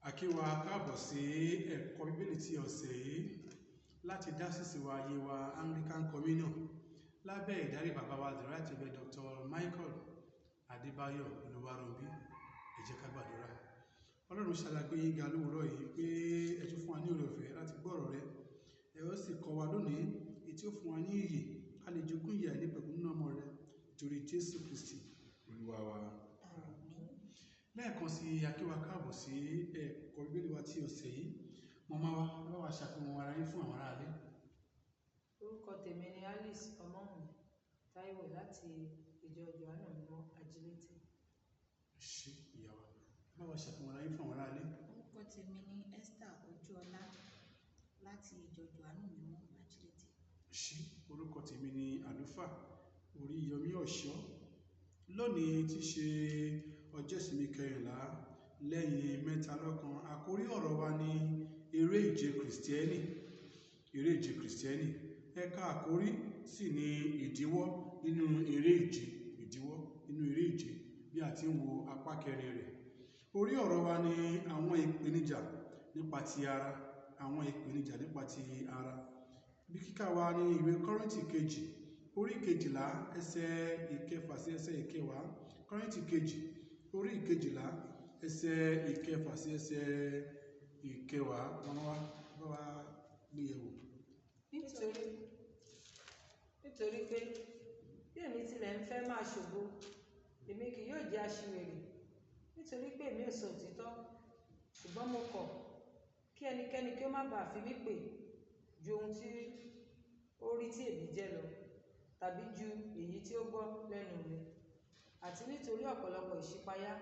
A kí wa káàbọ̀ sí ẹ̀kọ́ Bíbélì ti ọ̀sẹ̀ yìí láti dásìsì wa Yewa Anglican Communion lábẹ́ ìdarí bàbá wa, The Right Reverend Dr. Michael Adébáyọ̀ Olúwaròmbí. Ẹ jẹ́ ká gbàdúrà. Ọlọ́run, ṣàlàgbé yín ga lówùúrọ̀ yìí pé ẹ tún fún wa ní oore ọ̀fẹ́ láti gbọ́ ọ̀rọ̀ rẹ. Ẹ ó sì kọ́ wa lónìí èyí tí ó fún wa ní ìyè, ká lè jogún ìyè àìnípẹ̀kun nínú ọmọ rẹ, torí Jésù Kristi Olúwa wa. Àmín. Lẹ́ẹ̀kan sí, a kí wa káàbọ̀ sí ẹ̀kọ́ Bíbélì wa ti ọ̀sẹ̀ yìí. Màmá wa, ẹ bá wa ṣàfihàn ara yín fún àwọn aráalé. Orúkọ tèmi ni Alice Ọmọ́wùnmí Táíwò láti ìjọ Jòhánù Mímọ́ Ajílété. Ṣé ìyá wa, ẹ bá wa ṣàfihàn ara yín fún àwọn aráalé. Orúkọ tèmi ni Esther Ojúọlá láti ìjọ Jòhánù Mímọ́ Ajílété. Ṣé. Orúkọ tèmi ni Àlùfáà Oríyọmí Ọ̀ṣọ́. Lónìí tí ṣe ọjọ́ ìsinmi 14 lẹ́yìn mẹ́ta lọ́kan, àkórí ọ̀rọ̀ wa ní eré ìje Kìrìsìtẹ́nì. Eré ìje Kìrìsìtẹ́nì. Ẹ̀ka àkórí sì ni ìdíwọ́ nínú eré ìje, ìdíwọ́ nínú eré ìje, bí a ti ń wo apá kẹrin rẹ̀. Orí ọ̀rọ̀ wa ni àwọn ìpèníjà nípa ti ara, àwọn ìpèníjà nípa ti ara. Bí kíkà wa ní ìwé Kọ́ríńtì kejì, orí 12, ẹsẹ̀ 6 sí ẹsẹ̀ 10. Kọ́ríńtì kejì, orí 12, ẹsẹ̀ 6 sí ẹsẹ̀ 10. Màmá wa, bá wa gbé yẹ̀wò. Nítorí pé bí èmi tilẹ̀ ń fẹ́ máa ṣògo, èmi kì yóò jẹ́ aṣiwèrè, nítorí pé èmi ò sọ òtítọ́. Ṣùgbọ́n mo kọ̀ kí ẹnikẹ́ni kí ó má bàa fi mí pè ju ohun tí ó rí tí èmi jẹ́ lọ, tàbí ju èyí tí ó gbọ́ lẹ́nu mi. Àti nítorí ọ̀pọ̀lọpọ̀ ìṣípayá,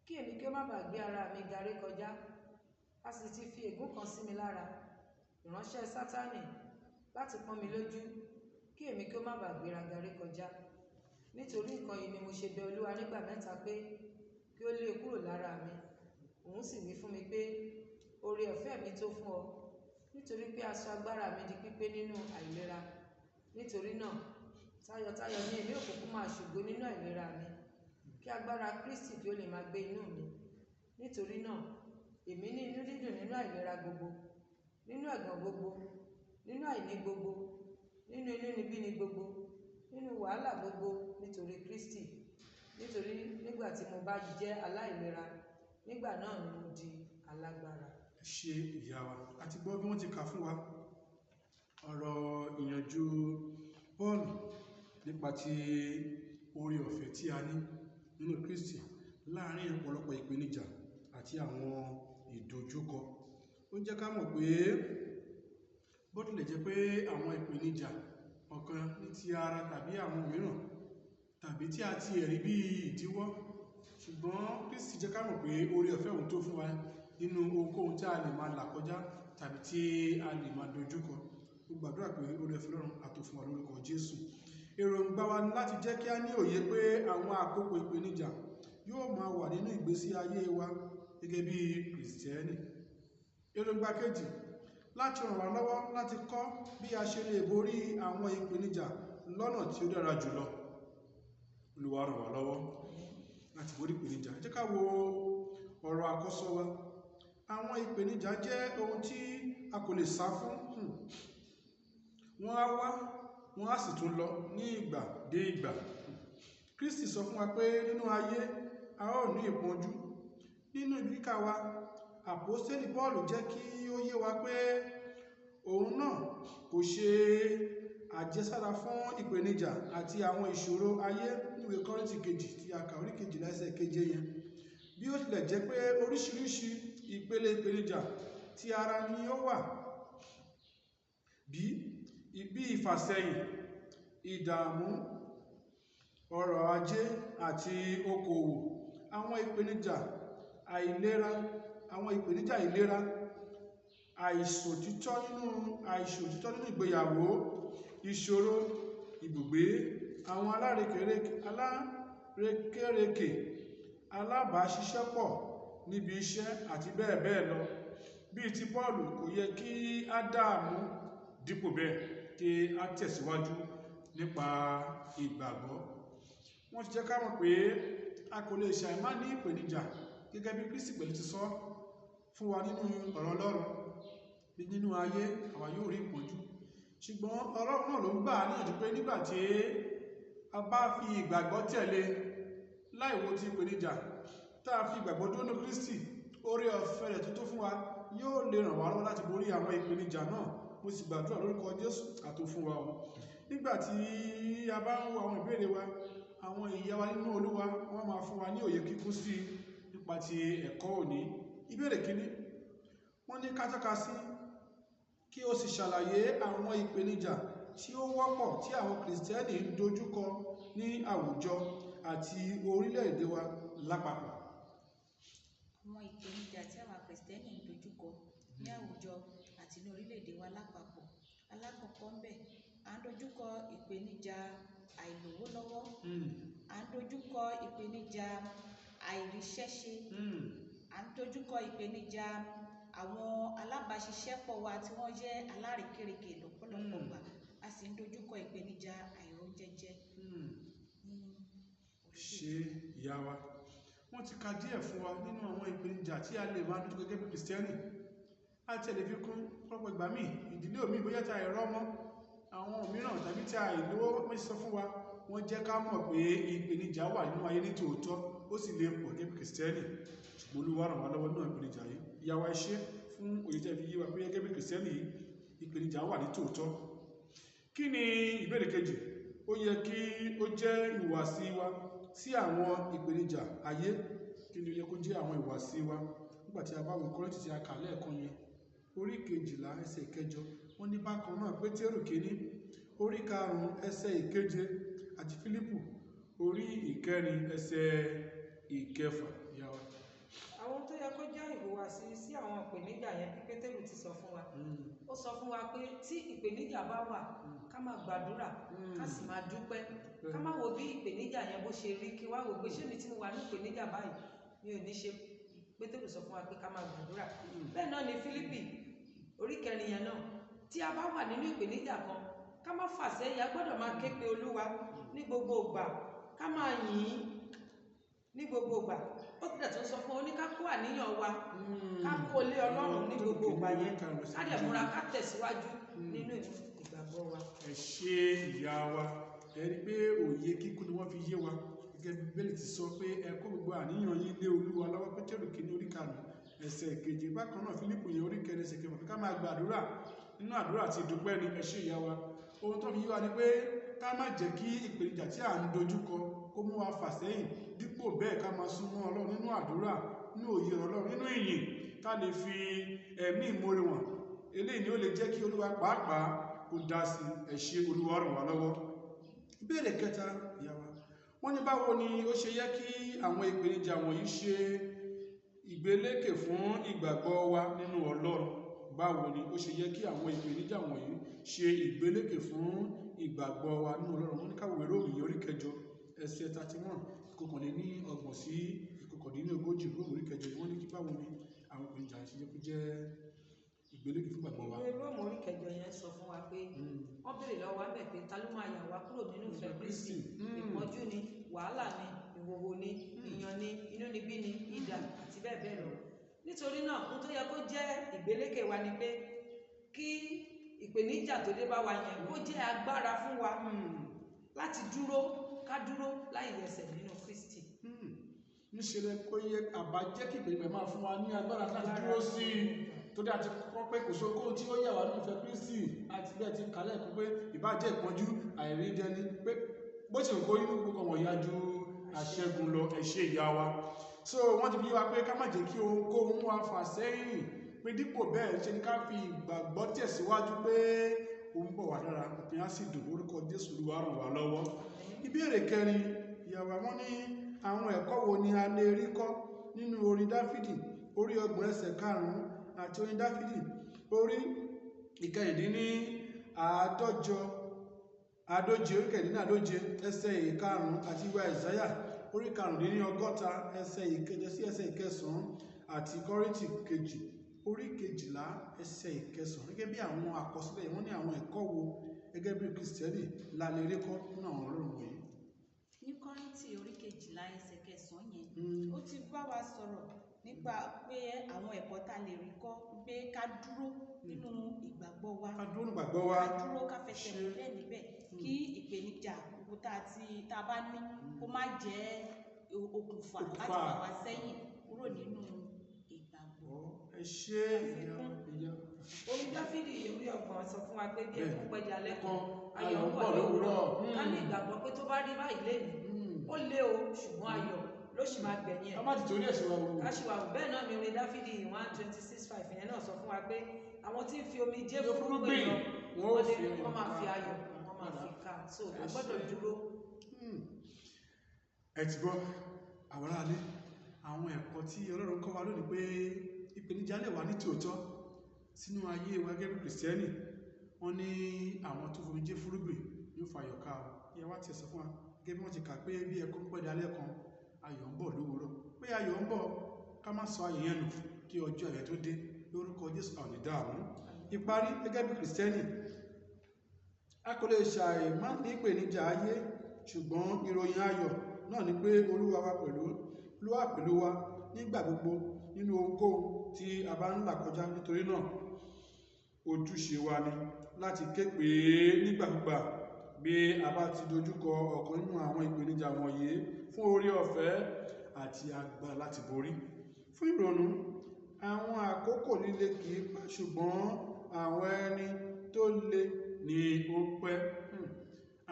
kí èmi kí ó má bàa gbé ara mi ga rékọjá. A sì ti fi ègún kan sí mi lára, ìránṣẹ́ Sátánì, láti pọ́n mi lójú, kí èmi kí ó má bàa gbéraga rékọjá. Nítorí nǹkan yìí ni mo ṣe bẹ Olúwa nígbà mẹ́ta pé kí ó lé e kúrò lára mi. Òun sì wí fún mi pé, oore ọ̀fẹ́ mi tó fún ọ, nítorí pé a sọ agbára mi di pípé nínú àìlera. Nítorí náà, tayọ̀tayọ̀ ni èmi ò kúkú máa ṣògo nínú àìlera mi, kí agbára Kristi kí ó lè máa gbé inú mi. Nítorí náà, èmi ní inú dídùn nínú àìlera gbogbo, nínú ẹ̀gàn gbogbo, nínú àìní gbogbo, nínú inúnibíni gbogbo, nínú wàhálà gbogbo nítorí Kristi. Nítorí nígbà tí mo bá jẹ́ aláìlera, nígbà náà ni mo di alágbára. Ṣé ìyá wa, a ti gbọ́ bí wọ́n ti kà fún wa ọ̀rọ̀ ìyànjú Pọ́ọ̀lù nípa ti oore ọ̀fẹ́ tí a ní nínú Kristi láàárín ọ̀pọ̀lọpọ̀ ìpèníjà àti àwọn ìdojúkọ. Ó jẹ́ ká mọ̀ pé bó tilẹ̀ jẹ́ pé àwọn ìpèníjà ọ̀kan ní ti ara tàbí àwọn mìíràn tàbí tí a ti ẹ̀rí bí ìdíwọ́, ṣùgbọ́n Kristi jẹ́ ká mọ̀ pé oore ọ̀fẹ́ òun tó fún wa nínú ohunkóhun tí a lè máa là kọjá tàbí tí a lè máa dojúkọ. Mo gbàdúrà pé oore ọ̀fẹ́ Ọlọ́run á tó fún wa lórúkọ Jésù. Èròǹgbà wa ni láti jẹ́ kí a ní òye pé àwọn àkókò ìpèníjà yóò máa wà nínú ìgbésí ayé wa gẹ́gẹ́ bí Kìrìsìtẹ́nì. Èròǹgbà kejì, láti ràn wá lọ́wọ́ láti kọ́ bí a ṣe lè borí àwọn ìpèníjà lọ́nà tí ó dára jùlọ. Olúwa ràn wá lọ́wọ́ láti borí ìpèníjà. Ẹ jẹ́ ká wo ọ̀rọ̀ àkọ́sọ wa. Àwọn ìpèníjà jẹ́ ohun tí a kò lè sá fún. Wọ́n á wá, wọ́n á sì tún lọ ní ìgbà dé ìgbà. Kristi sọ fún wa pé nínú ayé a ó ní ìpọ́njú. Nínú ibi kíkà wa, Àpọ́stélì Pọ́ọ̀lù jẹ́ kí ó yé wa pé òun náà kò ṣe àjẹsára fún ìpèníjà àti àwọn ìṣòro ayé níwèé Kọ́ríńtì kejì tí a kà, orí 12, ẹsẹ̀ 7 yẹn. Bí ó tilẹ̀ jẹ́ pé oríṣiríṣi ìpele ìpèníjà tí ara ni ó wà, bí ìfàsẹ́yìn, ìdààmú, ọrọ̀ ajé àti okòwò, àwọn ìpèníjà àìlera, àwọn ìpèníjà ìlera, àìṣòtítọ́ nínú ìgbéyàwó, ìṣòro ibùgbé, àwọn alárekérekè alábàáṣiṣẹ́pọ̀ níbi iṣẹ́ àti bẹ́ẹ̀ bẹ́ẹ̀ lọ. Bíi ti Pọ́ọ̀lù, kò yẹ kí á dààmú; dípò bẹ́ẹ̀, kí á tẹ̀síwájú nípa ìgbàgbọ́. Wọ́n ti jẹ́ ká mọ̀ pé a kò lè ṣàìmá ní ìpèníjà, gẹ́gẹ́ bí Kristi pẹ̀lú ti sọ. fún wa nínú ọ̀rọ̀ Ọlọ́run bí nínú ayé àwa yóò rí ìpọ́njú, ṣùgbọ́n Ọlọ́run náà ló ń gbà á níyànjú pé nígbà tí a bá fi ìgbàgbọ́ tẹ̀lé láì wo ti ìpèníjà, tá a fi ìgbàgbọ́ dúró ní Kristi, oore ọ̀fẹ́ rẹ̀ tó tó fún wa yóò lè ràn wá lọ́wọ́ láti borí àwọn ìpèníjà náà. Mo sì gbàdúrà lórúkọ Jésù àtò fún wa o. Nígbà tí a bá ń wo àwọn ìbéèrè wa, àwọn ìyá wa nínú Olúwa wọ́n máa fún wa ní òye kíkún sí i nípa ti ẹ̀kọ́ òní. Ìbéèrè kíní, wọ́n ní ká tọ́ka sí kí o sì ṣàlàyé àwọn ìpèníjà tí ó wọ́pọ̀ tí àwọn Kìrìsìtẹ́nì ń dojúkọ ní àwùjọ àti orílẹ̀-èdè wa lápapọ̀. Àwọn ìpèníjà tí àwọn Kìrìsìtẹ́nì ń dojúkọ ní àwùjọ àti ní orílẹ̀-èdè wa lápapọ̀. Alákọ̀ọ́kọ́ ńbẹ̀, à ń dojúkọ ìpèníjà àìlówó lọ́wọ́, à ń dojúkọ ìpèníjà àìríṣẹ́ṣe, à ń dojúkọ ìpèníjà àwọn alábàáṣiṣẹ́pọ̀ wa tí wọ́n jẹ́ alárékérekè lọ́pọ̀lọpọ̀ gbà, a sì ń dojúkọ ìpèníjà àìróúnjẹjẹ ní Ṣé ìyá wa, wọ́n ti ka díẹ̀ fún wa nínú àwọn ìpèníjà tí a lè máa dojúkọ gẹ́gẹ́ bí Kìrìsìtẹ́nì. A ti lè fi kún pọ̀pọ̀ ìgbà míì, ìdílé òmíì bóyá tí àìrọ́ mọ́ àwọn mìíràn tàbí tí àìlówó wọ́n sọ fún wa, wọ́n jẹ́ ká mọ̀ pé ìpèníjà wà nínú ayé ní tòótọ́, ó sì lè pọ̀ gẹ́gẹ́ bí Kìrìsìtẹ́nì. Ṣùgbọ́n Olúwa ràn wá lọ́wọ́ nínú ìpèníjà yìí. Ìyá wa, ẹ ṣé fún òye tẹ́ fi yé wa pé gẹ́gẹ́ bí Kìrìsìtẹ́nì yìí, ìpèníjà wà ní tòótọ́. Kí ni ìbéèrè kejì? Ó yẹ kí ó jẹ́ ìhùwàsí wa sí àwọn ìpèníjà ayé. Kí ni ó yẹ kó jẹ́ àwọn ìhùwàsí wa nígbà tí a bá wo Kọ́ríńtì tí a kà lẹ́ẹ̀kan yẹn, orí 12 ẹsẹ̀ 8, wọ́n ní bákan náà Pétérù kìíní orí 5 ẹsẹ̀ 7 àti Fílípù orí 4 ẹsẹ̀ 6. Ìyá wa. Àwọn tó yẹ kó jẹ́ ìhùwàsí sí àwọn ìpèníjà yẹn bí Pétérù ti sọ fún wa. Ó sọ fún wa pé tí ìpèníjà bá wà, ká máa gbàdúrà, ká sì máa dúpẹ́, ká má wo bí ìpèníjà yẹn bó ṣe rí, kí wá wò pé ṣé mi tí mo wà ní ìpèníjà báyìí mi ò ní ṣe. Pétérù sọ fún wa pé ká máa gbàdúrà. Bẹ́ẹ̀ náà ni Fílípì orí 4 yẹn náà, tí a bá wà nínú ìpèníjà kan, ká má fà sẹ́yìn, a gbọ́dọ̀ máa ké pe Olúwa ní gbogbo ìgbà, ká máa yìn ín ní gbogbo ìgbà. Ó tilẹ̀ tún sọ fún wa, ó ní ká kó àníyàn wa, ká kó lé Ọlọ́run ní gbogbo ìgbà yẹn, ká dẹ̀ múra, ká tẹ̀síwájú nínú ìgbàgbọ́ wa. Ẹ ṣé ìyá wa, ẹ rí pé òye kíkún ni wọ́n fi yé wa gẹ́gẹ́ bí Bíbélì ti sọ pé ẹ kó gbogbo àníyàn yín lé Olúwa lọ́wọ́. Pétérù kìíní orí 5 ẹsẹ̀ 7, bákan náà Fílípù yẹn orí 4 ẹsẹ̀ 6, ká máa gbàdúrà nínú àdúrà àti ìdúpẹ́ ni. Ẹ ṣé ìyá wa, ohun tó fi yé wa ni pé ká má jẹ́ kí ìpèníjà tí à ń dojúkọ kó mú wa fà sẹ́yìn, dípò bẹ́ẹ̀ ká máa súnmọ́ Ọlọ́run nínú àdúrà, nínú òye Ọlọ́run, nínú ìyìn, ká lè fi ẹ̀mí ìmoore wọn. Eléyìí ni ó lè jẹ́ kí Olúwa pàápàá kó dá sí. Ẹ ṣé, Olúwa ràn wá lọ́wọ́. Ìbéèrè kẹta, ìyá wa, wọ́n ní báwo ni ó ṣe yẹ kí àwọn ìpèníjà wọ̀nyí ṣe ìgbélékè fún ìgbàgbọ́ wa nínú Ọlọ́run? Báwo ni ó ṣe yẹ kí àwọn ìpèníjà wọ̀nyí ṣe ìgbélékè fún ìgbàgbọ́ wa nínú Ọlọ́run? Wọ́n ní ká wo Róòmù orí 8 ẹsẹ̀ 31, 31 sí 39. Róòmù orí 8, wọ́n ní kí báwo ni àwọn ìpèníjà ṣe yẹ kó jẹ́ ìgbélékè fún ìgbàgbọ́ wa. Ìwé Róòmù orí 8 yẹn sọ fún wa pé wọ́n béèrè lọ́wọ́ wa bẹ̀ pé ta ló máa yà wá kúrò nínú ìfẹ́ Kristi? Ìpọ́njú ni, wàhálà ni, ìhòhò ni, ìyàn ni, inúnibí ni, idà àti bẹ́ẹ̀ bẹ́ẹ̀ lọ. Nítorí náà, ohun tó yẹ kó jẹ́ ìgbélékè wa ni pé kí ìpèníjà tó dé bá wa yẹn kó jẹ́ agbára fún wa láti dúró, ká dúró láì yẹsẹ̀ nínú Kristi. Níṣe lẹ kó yẹ àbá jẹ́ kí ìpèníjà máa fún wa ní agbára láti dúró sí i, torí àti kọ́ pé kò sóko tí ó yà wá ní ìfẹ́ Kristi, àti bẹ́ẹ̀ ti kálẹ̀ kó pé ìbá jẹ́ ìpọ́njú àìríjẹni, pé bó ṣe kó inú gbogbo wọ̀nyí á ju àṣẹ́gun lọ. Ẹ ṣé ìyá wa. So wọ́n ti fi yé wa pé ká má jẹ́ kí ohunkóhun wá fà sẹ́yìn, pé dípò bẹ́ẹ̀ ṣe ni ká fi ìgbàgbọ́ tẹ̀síwájú pé òun bọ̀ wá dára, òpin á sì dùn. Orúkọ Jésù, Olúwa ràn wá lọ́wọ́. Ìbéèrè kẹrin, ìyá wa, wọ́n ní àwọn ẹ̀kọ́ wo ni a lè rí kọ́ nínú orin Dáfídì orí 30 ẹsẹ̀ 5 àti orin Dáfídì orí 146, orí 146 ẹsẹ̀ 5 àti ìwé Àìsáyà orí 65 ẹsẹ̀ 7 sí ẹsẹ̀ 9 àti Kọ́ríńtì kejì orí 12 ẹsẹ̀ 9? Gẹ́gẹ́ bí àwọn àkọsílẹ̀ wọ́n ní àwọn ẹ̀kọ́ wo gẹ́gẹ́ bí Kìrìsìtẹ́nì la lè rí kọ́ nínú àwọn ọ̀rọ̀ wọ̀nyí? Ní Kọ́ríńtì orí 12 ẹsẹ̀ 9 yẹn, ó ti bá wa sọ̀rọ̀ Nípa pé àwọn ẹ̀kọ́ tá a lè rí kọ́ pé ká dúró nínú ìgbàgbọ́ wa, Ká dúró nínú ìgbàgbọ́ wa, ká dúró, ká fẹsẹ̀ múlẹ̀ níbẹ̀, kí ìpèníjà gbogbo tá a bá ní kó má jẹ́ okùnfà láti fà wá sẹ́yìn kúrò nínú ìgbàgbọ́. Ẹ ṣé ìyá. Orin Dáfídì orí 30 sọ fún wa pé bí ẹkún pẹ́ dalẹ́ kan, ayọ̀ ń bọ̀ lówùúrọ̀. Ká ní ìgbàgbọ́ pé tó bá rí báyìí lénìí, ó lé o, ṣùgbọ́n ayọ̀ ló sì máa gbẹ̀yìn ẹ̀. Ká má ti torí ẹ̀ ṣe wá wò. Ká ṣì wá wò. Bẹ́ẹ̀ náà ni orin Dáfídì 126:5 yẹn náà sọ fún wa pé àwọn tí ń fi omijé fúrúgbìn lọ, wọ́n máa fi ayọ̀, wọ́n máa fi ká. So a gbọ́dọ̀ dúró. Ẹ ti gbọ́, àwọn aráalé, àwọn ẹ̀kọ́ tí Ọlọ́run kọ́ wa lónìí pé ìpèníjà lè wà ní tòótọ́ sínú ayé wa gẹ́gẹ́ bí Kìrìsìtẹ́nì. Wọ́n ní àwọn tó fomijé fúrúgbìn yóò fa ayọ̀ ká o. Ìyá wa ti sọ fún wa gẹ́gẹ́ bí wọ́n ti kà pé bí ẹkún pẹ́ dalẹ́ kan, ayọ̀ ń bọ̀ lówùúrọ̀. Pé ayọ̀ ń bọ̀, ká má sọ ayọ̀ yẹn nù kí ọjọ́ ayọ̀ tó dé. Lórúkọ Jésù, a ò ní dààmú. Ìparí, gẹ́gẹ́ bí Kìrìsìtẹ́nì, a kò lè ṣàì má ní ìpèníjà ayé, ṣùgbọ́n ìròyìn ayọ̀ náà ni pé Olúwa wa pẹ̀lú, Olúwa pẹ̀lú wa nígbà gbogbo nínú ohunkóhun tí a bá ń là kọjá. Nítorí náà, ojúṣe wa ni láti ké pè é nígbàkúgbà bí a bá ti dojúkọ ọ̀kan nínú àwọn ìpèníjà wọ̀nyí fún oore ọ̀fẹ́ àti agbára láti borí. Fún ìrònú, àwọn àkókò líle kì í pẹ́, ṣùgbọ́n àwọn ẹni tó le ni ó pẹ́.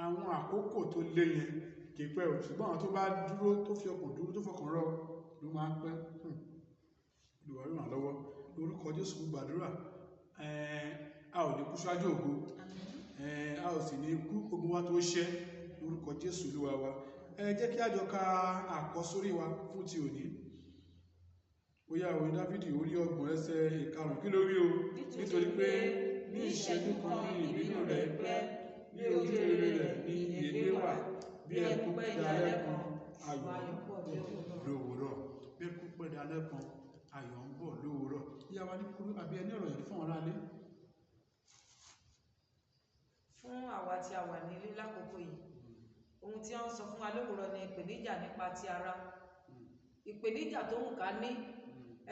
Àwọn àkókò tó le yẹn kì í pẹ́ o, ṣùgbọ́n àwọn tó bá dúró, tó fi ọkàn dúró, tó fọkàn rọ ló máa ń pẹ́. Olúwa ràn lọ́wọ́. Lórúkọ Jésù gbàdúrà. A ò ní kú ṣáájú ògo, a ò sì ní kú ogun wa tó ṣẹ́. Lórúkọ Jésù Olúwa wa. Ẹ jẹ́ kí a jọ ka àkọ́sórí wa fún ti òní. Ó yá, orin Dáfídì orí 30 ẹsẹ̀ 5, kí ló wí o? Nítorí pé ní ìṣẹ́jú kan ní ìbínú rẹ̀ pẹ́, ní ojú rere rẹ̀ ní ìyè wà, bí ẹkún pẹ́ dalẹ́ kan, ayọ̀ ń bọ̀ lówùúrọ̀. Bí ẹkún pẹ́ dalẹ́ kan, ayọ̀ ń bọ̀ lówùúrọ̀. Ìyá wa ní kúrú, àbí ẹni ọ̀rọ̀ yìí fún ọ̀rá lé. Fún àwa tí a wà nílé lákòókò yìí, ohun tí wọ́n ń sọ fún wa lówùúrọ̀ ni ìpèníjà nípa ti ara, ìpèníjà tó ń ká ní.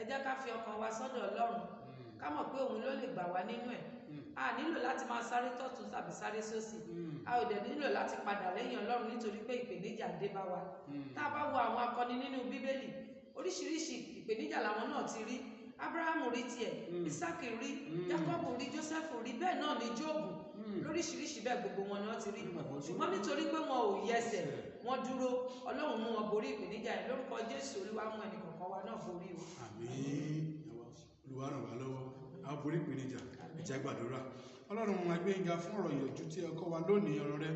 Ẹ jẹ́ ká fi ọkàn wa sọ́dọ̀ Ọlọ́run, ká mọ̀ pé òun ló lè gbà wá nínú ẹ̀. A nílò láti máa sáré tọ̀tún tàbí sáré sósì, a ò dẹ̀ nílò láti padà lẹ́yìn Ọlọ́run nítorí pé ìpèníjà dé bá wa. Tá a bá wo àwọn akọni nínú Bíbélì, oríṣiríṣi ìpèníjà làwọn náà ti rí. Ábúráhámù rí tiẹ̀, Ísákì rí, Jákọ́bù rí, Jósẹ́fù rí, bẹ́ẹ̀ náà ni Jóòbù. Lóríṣiríṣi bẹ́ẹ̀ gbogbo wọn ni wọ́n ti rí. Ṣùgbọ́n nítorí pé wọn ò yẹsẹ̀, wọ́n dúró, Ọlọ́run mú wọn borí ìpèníjà yẹn. Lórúkọ Jésù, Olúwa mú ẹnì kọ̀ọ̀kan wa náà borí o. Àmín. Olúwa ràn wá lọ́wọ́, a ó borí ìpèníjà. Ẹ jẹ́ gbàdúrà. Ọlọ́run, a gbé yín ga fún ọ̀rọ̀ ìyànjú tí ẹ kọ́ wa lónìí, ọ̀rọ̀ rẹ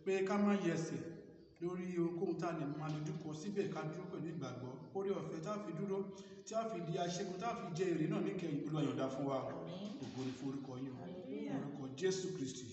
pé ká má yẹsẹ̀ lórí ohunkóhun tá a lè máa dojúkọ, síbẹ̀ ká dúró pẹ̀lú ìgbàgbọ́. Oore ọ̀fẹ́ tá a fi dúró, tí a fi di aṣẹ́gun, tá a fi jẹ èrè náà níkẹyìn, Olúwa yọ̀ǹda fún wa. Ògo ni fún orúkọ yín o. Orúkọ Jésù Kristi.